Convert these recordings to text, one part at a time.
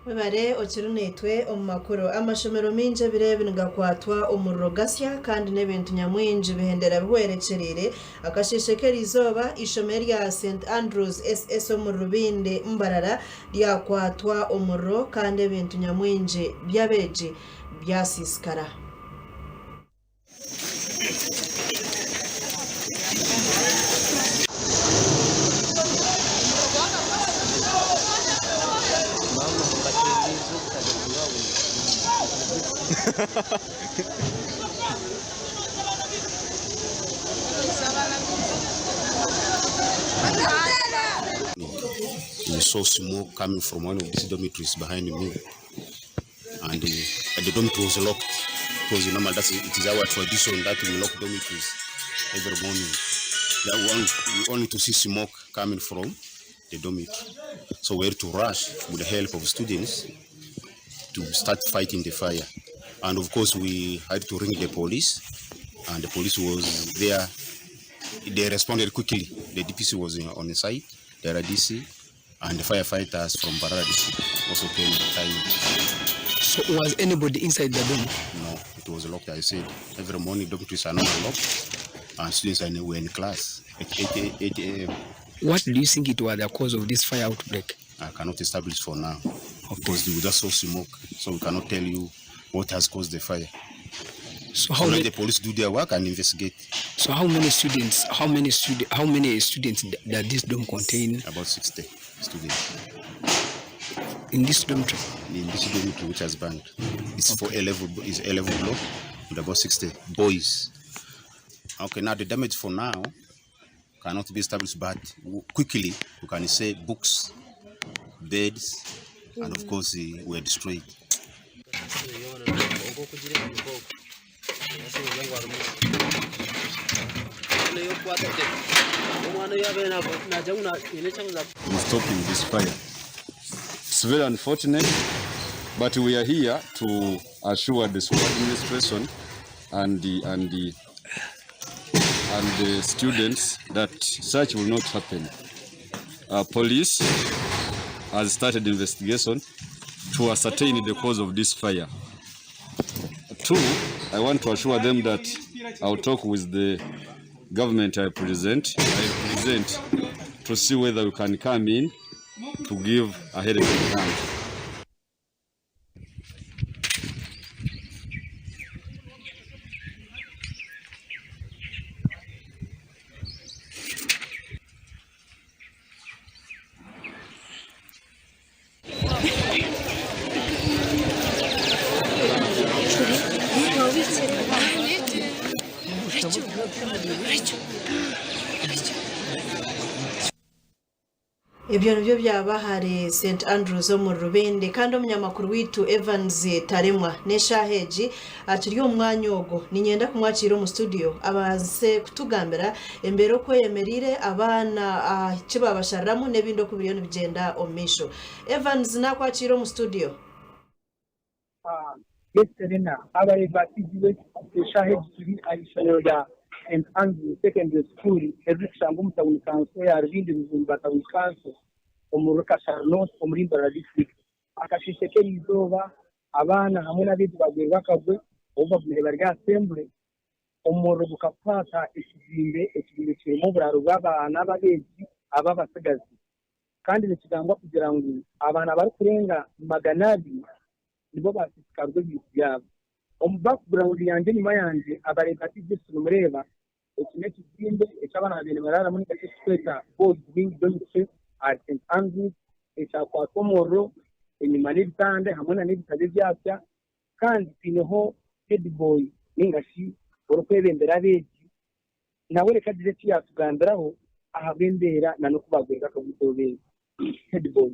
Webare okiri naitwe omu makuru. Amashomero maingi ebiro ebi nigakwatwa omuriro gasya kandi n'ebintu nyamwingi bihendera bihwerekyereire. Akasheeshe k'eriizooba, eishomero erya St Andrews SS omuri Rubindi, Mbarara ryakwatwa omuriro kandi ebintu nyamwingi by'abeegi byasiisikara. We saw smoke coming from one of these dormitories behind me. and the dormitory was locked because normally that's it is our tradition that we lock dormitories every morning. That we only, we only to see smoke coming from the dormitory. So we had to rush with the help of students to start fighting the fire. And of course we had to ring the police and the police was there. They responded quickly. The DPC was on the site, the RDC, and the firefighters from Mbarara district also came in time. So was anybody inside the dorm? No, it was locked. I said every morning dormitories are not locked and students are were in class at 8 8 a.m. What do you think it was the cause of this fire outbreak? I cannot establish for now okay. because we just saw smoke, so we cannot tell you what has caused the fire. So how so many, the police do their work and investigate. So how many students? How many student? How many students does this dorm contain? About 60 students. In this dormitory? In this dormitory, which has burned. It's okay. for A level. It's A level block with about 60 boys. Okay, now the damage for now cannot be established, but quickly we can say books, beds, and of course were destroyed. In stopping this fire. It's very unfortunate, but we are here to assure the school administration and the, and the, and the students that such will not happen. Police has started investigation to ascertain the cause of this fire. Two, I want to assure them that I'll talk with the government I present, I represent to see whether we can come in to give a helping hand. Ebyo nibyo byaba ahari St Andrews omuri Rubindi kandi omunyamakuru waitu Evans Taremwa n'eshaaha egi akiri omu mwanya ogwo. Niinyenda kumwakiira omu studio abaase kutugambira embeera oku eyemereire, abaana eki baabashariramu n'ebindi oku biriyo nibigyenda omu maisho. Evans naakwakiira omu studio. Yes Serena, abareebi ba TV West eshaaha egi turi aha ishomero rya St Andrew Secondary School eririkushangwa omu tawuni kanso ya Rubindi Rujumba Tawuni Kanso omuri Rukashara North omuri Mbarara disiturikiti. Akasheeshe k'eriizooba abaana hamwe n'abeegi bagwirwe akagwe obu bagumire bari aha sembure omuriro gukakwata ekizimbe, ekizimbe kirimu oburaaro bw'abaana b'abeegi ab'abatsigazi. Kandi nikigambwa kugira ngu abaana barikurenga 200 nibo baasiisikarwa ebintu byabo. Omu background yangye enyima yangye abareeba TVS nimureeba eki n'ekizimbe eki abaana babaire nibaraaramu ninga shi ekiturikweta Boys Wing Dormitory ahari St Andrews ekyakwatwa omuriro enyima n'ebitanda hamwe nana ebitabo ebyapya kandi twineho headboy ninga shi orikwebembera abeegi Nawe reka agire eki yaatugambiraho ahabw'embeera na n'oku baagwirwe akaguuto beegi. Headboy.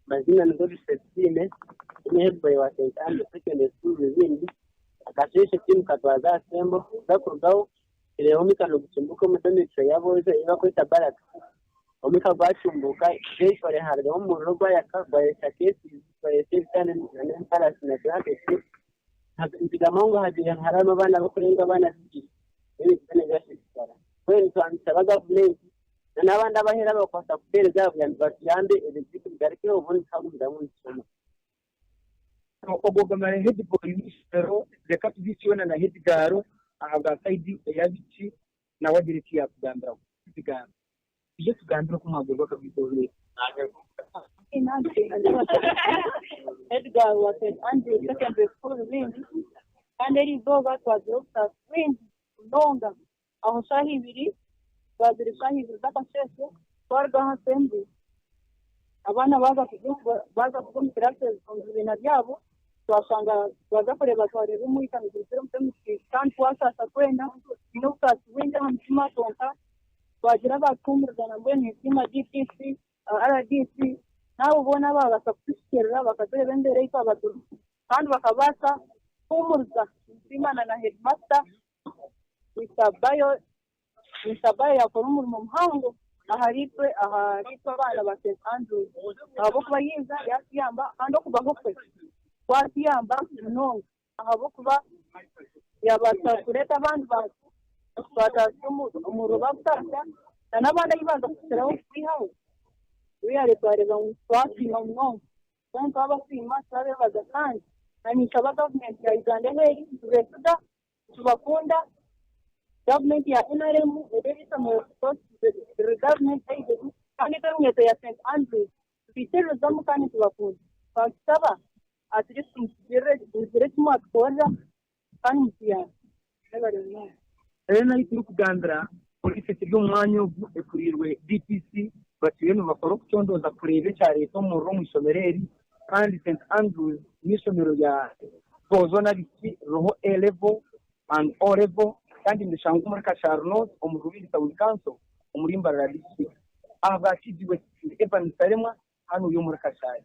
Amazina ni Godfrey Tusiime, ndi headboy wa St Andrew Secondary School Rubindi. Akasheeshe tiimu katwaza aha Sembo kuza kurugaho tureeba omwika nigucumbuka omu dormitory y'aboojo ei barikweta barracks. Omwika gwacumbuka eventually harugamu omuriro gwayaka gwayokya cases, gwayokya ebitanda n'ematarasi na blankets. Nitugamba ngu habaire harimu abaana barikurenga abaana bibiri ebintu byona byasiisikara. Mbwenu twaba nitusaba gavumenti n'abandi abaheeru abarikubaasa kutuheereza obuyambi batuyambe ebintu byaitu bigarukeho obundi tukagumizamu nitushoma. Ogwo gamara headboy w'eishomero reka tubiikiwe na na headgirl ahabwa side ey'abaishiki nawe agire eki yaatugambiraho. Headgirl, ija otugambire oku mwagwerwa akagwito obeera. Headgirl wa St Andrews Secondary School Rubindi kandi eriizooba twagira obusaasi bwingi munonga aho shaaha ibiri twazire shaaha ibiri z'akasheeshe twaruga aha assembly abaana baaza baaza kuza omu classes omu bibiina byabo twashanga twaza kureeba twareeba omwika nigurugire omu chemistry kandi twasaasa twena twine obusaasi bwingi aha mutima kwonka twagira abaatuhuumuriza na mbwenu ninsiima DPC, RDC n'abo boona abaabaasa kutuhikiirira bakatureeba embeera ei twaba turimu kandi bakabaasa kuhuumuriza. Ninsiima na na headmaster Mister Bayo, Mister Bayo yaakora omurimo muhango ahariitwe ahariitwe abaana ba St Andrews ahabw'okuba yaija yaatuyamba kandi okubaho kwe kwatuyamba munonga ahabw'okuba yaabaasa kureeta abandi bantu twataasya omuriro baagutaasya na n'abandi ahu baaza kukiraho kukwihaho we twareeba ngu twasiima munonga. Mbwenu twabasiima twabeebaza kandi na ninshaba gavumenti ya Uganda ahu eri nitubeesiga, nitubakunda, gavumenti ya NRM ereebe eishomero riri gavumenti ahaiguru kandi itwe eminyeeto ya St Andrews tubaikiririzamu kandi nitubakunda. Twakishaba at least mugire eki mwatukorera kandi mutuyambe. Mwebare munonga. Reero ahu turikugambira poriisi ekiri omu mwanya ogu ekuriirwe DPC batwire nibakora okucondooza kureeba ekyareeta omuriro omu ishomero eri kandi St Andrews n'eishomero rya boojo n'abaishiki ririho A level and O level kandi nirishangwa omuri Kashari North omuri Rubindi Town Council omuri Mbarara District. Ahabwa TG West ndi Evans Taremwa hanu ori omuri Kashari.